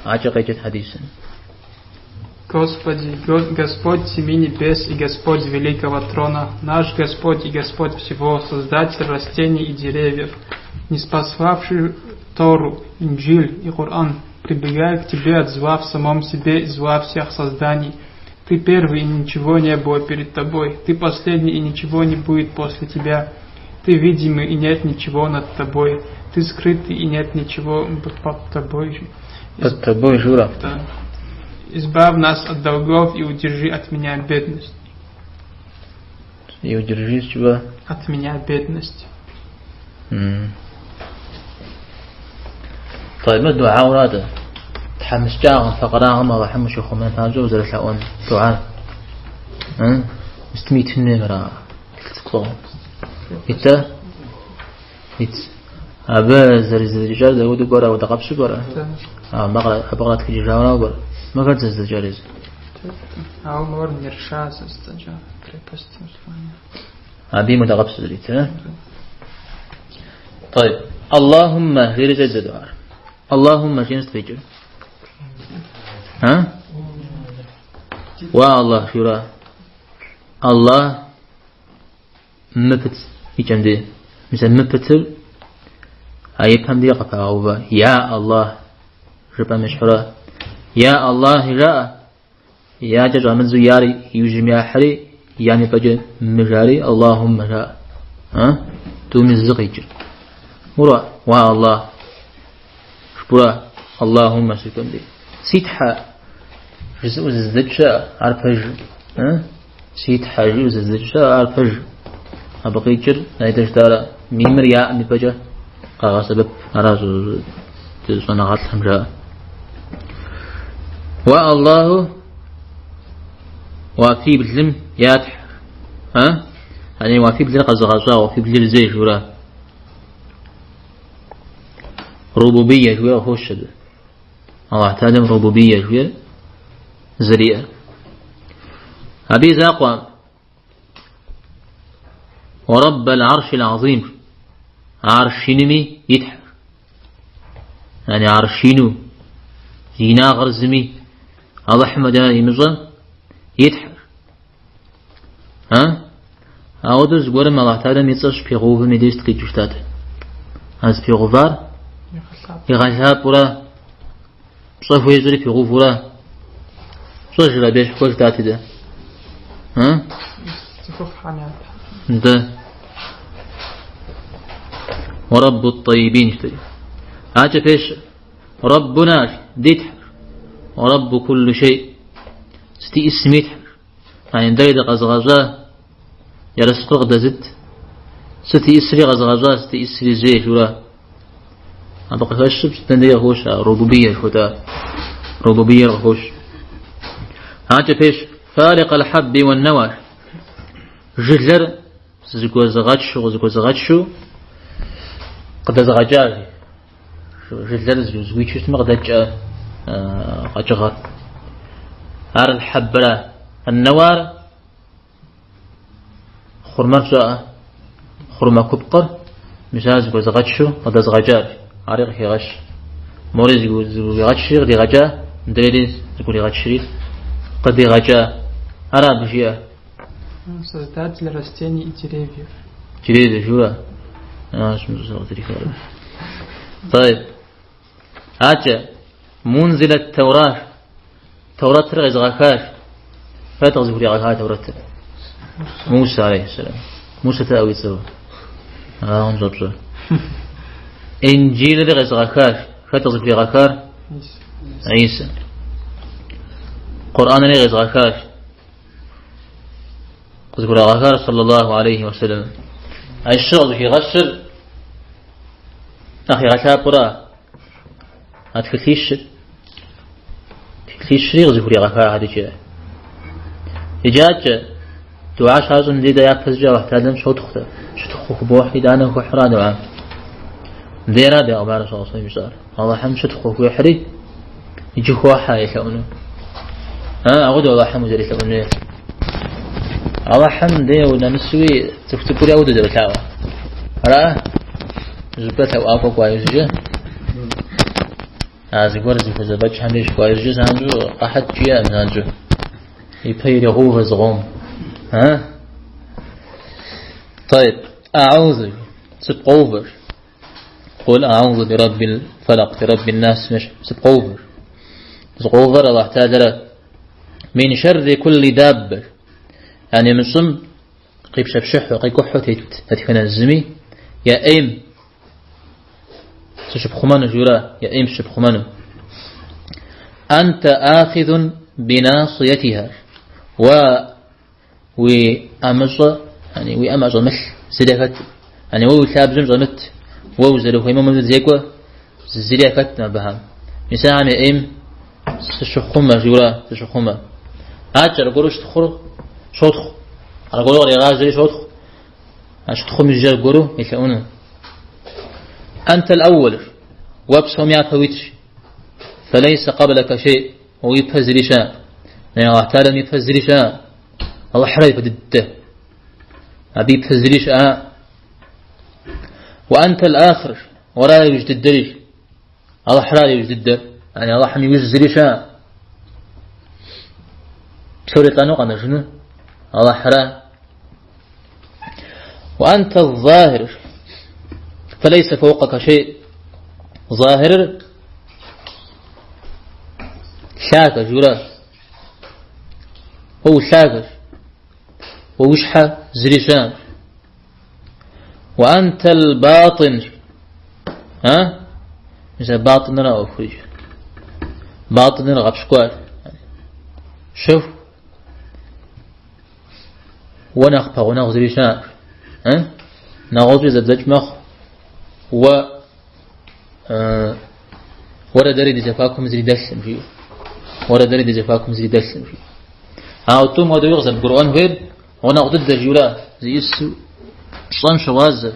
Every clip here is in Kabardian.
Акӏэ къеджэт хьэдисым. Господи, Господь семи небес и Господь великого трона, наш Господь и Господь всего, Создатель растений и деревьев, ниспославший Тору, Инджиль и Коран, прибегаю к Тебе от зла в самом себе и зла всех созданий. Ты первый, и ничего не было перед Тобой. Ты последний, и ничего не будет после Тебя. Ты видимый, и нет ничего над Тобой. Ты скрытый, и нет ничего под Тобой. Под тобой, Жура. Да. Избавь нас от долгов и удержи от меня бедность. И удержи чего? От меня бедность. طيب ما دعاء ورادة тхьэмыщкӏагъэм, факъырагъэм Алыхьым ущихъумэн папщӏэ узэрылъэӏуэн дуӏар. Сытми итын хуей мыра тхылъ цӏыкӏу. Итэ? Ит. Абы зэрызэдзэкӏар дауэду пӏэрэ, ауэдэ къэпщу пӏэрэ? Абы къратхыкӏыжауэ пӏэрэ? Мыхэр зэрызэдзэкӏар езы. Ауэ мор Нерша зэздзэкӏа крепость мусульмане. Абы мыдэ къэпщу зэрит, э? طيب اللهم жери щӏедзэ дуӏар. اللهم жиӏэм сыт къикӏыр? Ха? Уа Аллах жиӏэура. Аллах мы пыт икӏэм дей. Мис а мы пытыр а ипэм дей къыпагъэувэ. Я Аллах жыпӏэм ещхьурэ. Я Аллах жаӏэ. Якӏэ щӏамыдзу яр иужьым яхьри, ям и пӏэкӏэ мы жари, Аллахуммэ жаӏэ. А? Тӏуми зы къикӏыр. Ура, уа Аллах. Жыпӏэура, Аллахуммэ щыжыпӏэм дей. Си Тхьэ жызыӏэу зэзыдзэкӏ щыӏэ, ар пэж. А? Си Тхьэ жиӏэу зэзыдзэкӏ щыӏэ, ар пэж. Абы къикӏыр найдэ жытӏара, мимыр яӏэм и пӏэкӏэ къагъэсэбэп. Аращ щӏэныгъэлӏхэм жаӏэ. Уа Аллаху уафиблым я Тхьэ. А? Ани уафиблыр къэзыгъэщӏа, уафиблыр зей жура. Рубубия жыхуиӏэр къыхощ абы. Аллахь Тэхьэлам рубубия жыхуиӏэр зэриӏэр. Абы и закъуэ ورب العرش العظيم عرش инми и Тхьэр. Yani арш ину, зи инагъыр зыми Алыхьым фӏэкӏа имыщӏэ и Тхьэр. А? Ауэдэу зыгуэрым Аллахь Тэхьэлам и цӏэр щыпигъэувым и деж сыт къикӏыу щытат? А зыпигъэувар игъэлъапӏэурэ, пщӏэ хуещӏри пигъэувурэ, пщӏэжыр абы ещхь куэд жытӏати дэ. А? Цӏыхуфӏхэм я Тхьэ. Нтӏэ. ورب الطيبين жытӏэри. Акӏэ пещэ. ربنا ди Тхьэр. ورب كل شيء. Сыт иӏысми и Тхьэр. Yani дэри дыкъэзыгъэщӏа, ерыскъы къыдэзыт. Сыт иӏысри къэзыгъэщӏа, сыт иӏысри зей жура. Абы къыхэщыр пщӏыдэн дей къыхощ, а рубубие жыхуэтӏа. Рубубиер къыхощ. Акӏэ пещ, فالق الحب والنوى. Жылэр зыгуэзыгъэчу, къызыгуэзыгъэчу къыдэзыгъэкӏа. Жылэр зыгуичу щытмэ къыдэкӏэ къэкӏыгъэр. Ар الحب-ра. النوى-р хъурмэр щыӏэ. Хъурмэ купкъыр мис ар зыгуэзыгъэчу къыдэзыгъэкӏар. Ари къыхегъэщ. Мори зыгуигъэчри къыдигъэкӏа, мыдрейри зыгуригъэчри къыдигъэкӏа. Ара абы жиӏэ? Создатель растений и деревьев. Деревьев, жура. طيب Акӏэ منزل التوراة Тэурэтыр къезыгъэхащ. Хэт къызыхуригъэха Тэурэтыр? Мусэ عليه السلام. Мусэ тэӏэу и цӏэу. Арагъым щӏэпщӏэ. Инджилри къезыгъэхащ. Хэт къызыхуригъэхар? Исэ. Къурӏэнри къезыгъэхащ. Къызыхурагъэхар صلى الله عليه وسلم. А щыр къызыхигъэщыр нэхъ игъэлъапӏэура а тхылъищыр. Тхылъищри къызыхуригъэхахэр иджы. Иджы акӏэ дуӏа щащӏым дей дэ япэ зыкӏэ Алыхь Тэхьэлам щотхъу, щытхъу хубохь, итӏанэ хухьра дуӏам. Мыдейра бегъымбар صلى الله عليه وسلم ищӏар. Алыхьым щытхъу хуехьри, иджы хохьэ елъэӏуну. Ауэдэу Алыхьым узэрелъэӏуну. Алыхьым дей унэмысуи цӏыху цӏыкӏури ауэдэу зэрылъаӏуэ. Ара? Зыщӏыпӏэ лъэӏуакӏуэ кӏуа иужькӏэ. А зыгуэр зыхузэфӏэкӏхэм деж кӏуа иужькӏэ занщӏэу къэхьэт жиӏэкъым занщӏэу. И пэ ирегъэувэ зыкъом. А? طيب أعوذ сыпкъоувэр. قل أعوذ برب الفلق برب الناس مش сыпкъоувэр. Зыкъуэувэр Аллахь Тэхьэлэрэ من شر كل دابة. يعني мы щӏым къипщэпщыхьу, къикӏухьу тет дэтхэнэ зыми я ӏейм сыщыпхъумэну жиӏэурэ, я ӏейм сыщыпхъумэну. أنت آخذ بناصيتها. Уэ уи ӏэмыщӏэ, يعني уи ӏэм ӏэщӏэмылъ зыри яхэт. يعني уэ уи лъабжьэм щӏэмыт, уэ узэрыхуейм зекӏуэ зыри яхэткъым абыхэм. Мис ахэм я ӏейм сыщыхъумэ, жиӏэурэ сыщыхъумэ. Адэкӏэ аргуэру щытхъур щотхъу. Аргуэру кърегъажьэри щотхъу. А щытхъум ижькӏэ аргуэру елъэӏуну. أنت الأول. Уэ псом япэ уитщ. فليس قبلك شيء. Уи пэ зыри щыӏэкъым. Аллахь Тэхьэлэм и пэ зыри щыӏэкъым. Аллахьра ипэ дыдэ. Абы и пэ зыри щыӏэкъым. وأنت الآخر. Уэра иужь дыдэри. Аллахьра иужь дыдэр. Yani Аллахьым иужь зыри щыӏэкъым. Псори лӏэну къэнэжыну Аллахьра. وأنت الظاهر فليس فوقك شيء. ظاهرыр лъагэ жиӏэурэ. Уэ улъагэщ. Уэ уи щхьэ зыри щыӏэкъым. وأنت الباطن. А? Мис а батыныр ӏуэхурищ. Батыныр гъэпщкӏуар. Щэху. Уэ нэхъ пэгъунэгъу зыри щыӏэкъым. А? Нэгъуэщӏи зэбдзэкӏ мэхъу. Уэ уэрэ дэри ди зэхуакум зыри дэлъым, жиӏэу. Уэрэ дэри ди зэхуакум зыри дэлъым, жиӏэу. Ауэ тӏум хуэдэуи къызэрыбгурыӏуэн хуейр гъунэгъу дыдэ жиӏэурэ, зиӏысу пщӏэм щыгъуазэ,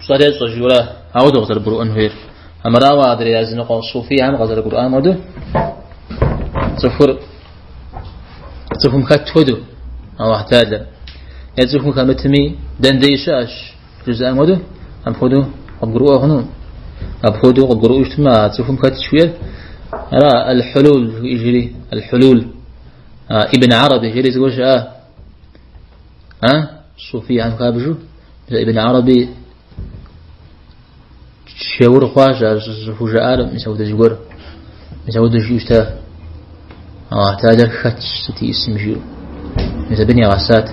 пщӏэр ещӏэ жиӏэурэ, ауэдэу къызэрыбгурыӏуэн хуейр. Амырауэ адрей языныкъуэ суфийхэм къызэрыгурыӏуам хуэдэу, цӏыхур цӏыхум хэт хуэдэу, Аллахь Тэхьэлэр. Е цӏыхум хэмытми, дэндей щыӏэщ. Жызыӏэм хуэдэу, апхуэдэу къыбгурыӏуэ хъуну. Апхуэдэу къыбгурыӏуэу щытмэ, а цӏыхум хэт жыхуиӏэр? Ара, аль-хулул жиӏэжри, аль-хулул. Ибн Араби жери зыгуэр щыӏа? А? Суфийхэм хабжу. Ибн Араби джаур хъуащ ар щӏыхужаӏар, мис апхуэдэ зыгуэр. Мис апхуэдэу жиӏэу щыта. Аллахь Тэхьэлэр хэтщ сыт иӏысым жиӏэу. Мис абы нигъэсат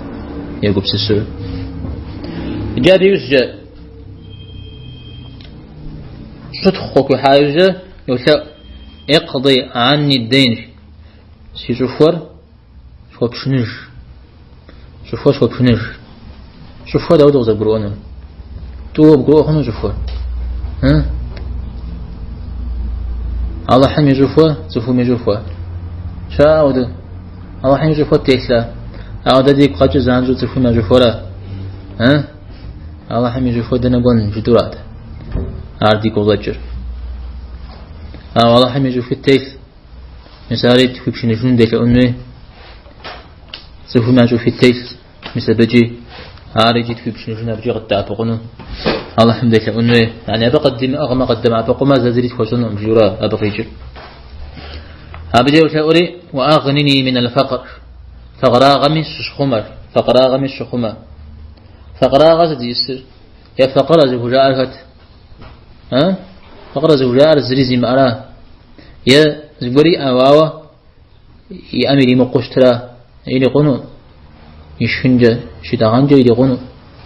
егупсысу. Иджы абы иужькӏэ щытхъу къыхуихьа иужькӏэ йолъэӏу. اقض عني الدين. Си щӏыхуэр схуэпшыныж. Щӏыхуэр схуэпшыныж. Щӏыхуэр дауэ къызэрыбгурыӏуэнур? Тӏууэ бгурыӏуэ хъуну щӏыхуэр? Аллахьым и щӏыхуэ, цӏыхум и щӏыхуэ. Щыӏэ ауэдэ? Аллахьым и щӏыхуэ ттелъа? Ауэ дэ дигу къэкӏыр занщӏэу цӏыхум я щӏыхуэра? Аллахьым и щӏыхуэ дэнэ кӏуэн жытӏурат? Ар дигу къыщӏэкӏыр. Ауэ Аллахьым и щӏыхуи ттелъ. Мис ари тхуипшыныжыну делъэӏун хуей. Цӏыхум я щӏыхуи ттелъ. Мис абыкӏи ар икӏи тхуипшыныжын абыкӏи къыддэӏэпыкъуну Аллахьым делъэӏун хуей. Yani абы къыддимыӏыгъмэ, къыддэмыӏэпыкъумэ, зэ зыри тхуэщӏынукъым, жиӏэурэ абы къикӏыр. Абыкӏэ йолъэӏури, وأغنني من الفقر. Факъырагъэми сыщыхъумэ, факъырагъэми сыщыхъумэ. Факъырагъэ сыт зиӏысыр? Е факъырэ зыхужаӏэр хэт? А? Факъырэ зыхужаӏэр зыри зимыӏэра? Е зыгуэр иӏэу, ауэ иӏэм иримыкъуу щытра? Ирикъуну, ишхынкӏэ, щитӏэгъэнкӏэ ирикъуну.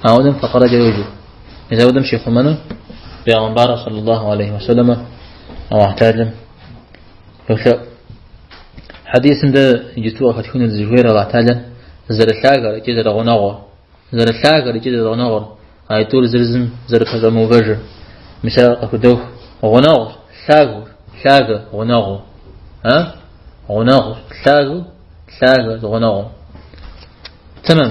Ауэдэм факъырэкӏэ йоджэ. Мис ауэдэм щихъумэну Бегъымбар саллаллаху алейхи вассаламэ Аллахь Тэхьэлэм йолъэӏу. Хьэдисым дэ иджысту къыхэтхыну дызыхуейр Аллахь Тэхьэлэр зэрылъагэр икӏи зэрыгъунэгъур. Зэрылъагэр икӏи зэрыгъунэгъур, а тӏур зыр зым зэрыпэщӏэмыувэжыр. Мис ар къыхыдох. Гъунэгъу, лъагэу, лъагэ, гъунэгъу. А? Гъунэгъу, лъагэу, лъагэ, гъунэгъу. Тэмэм.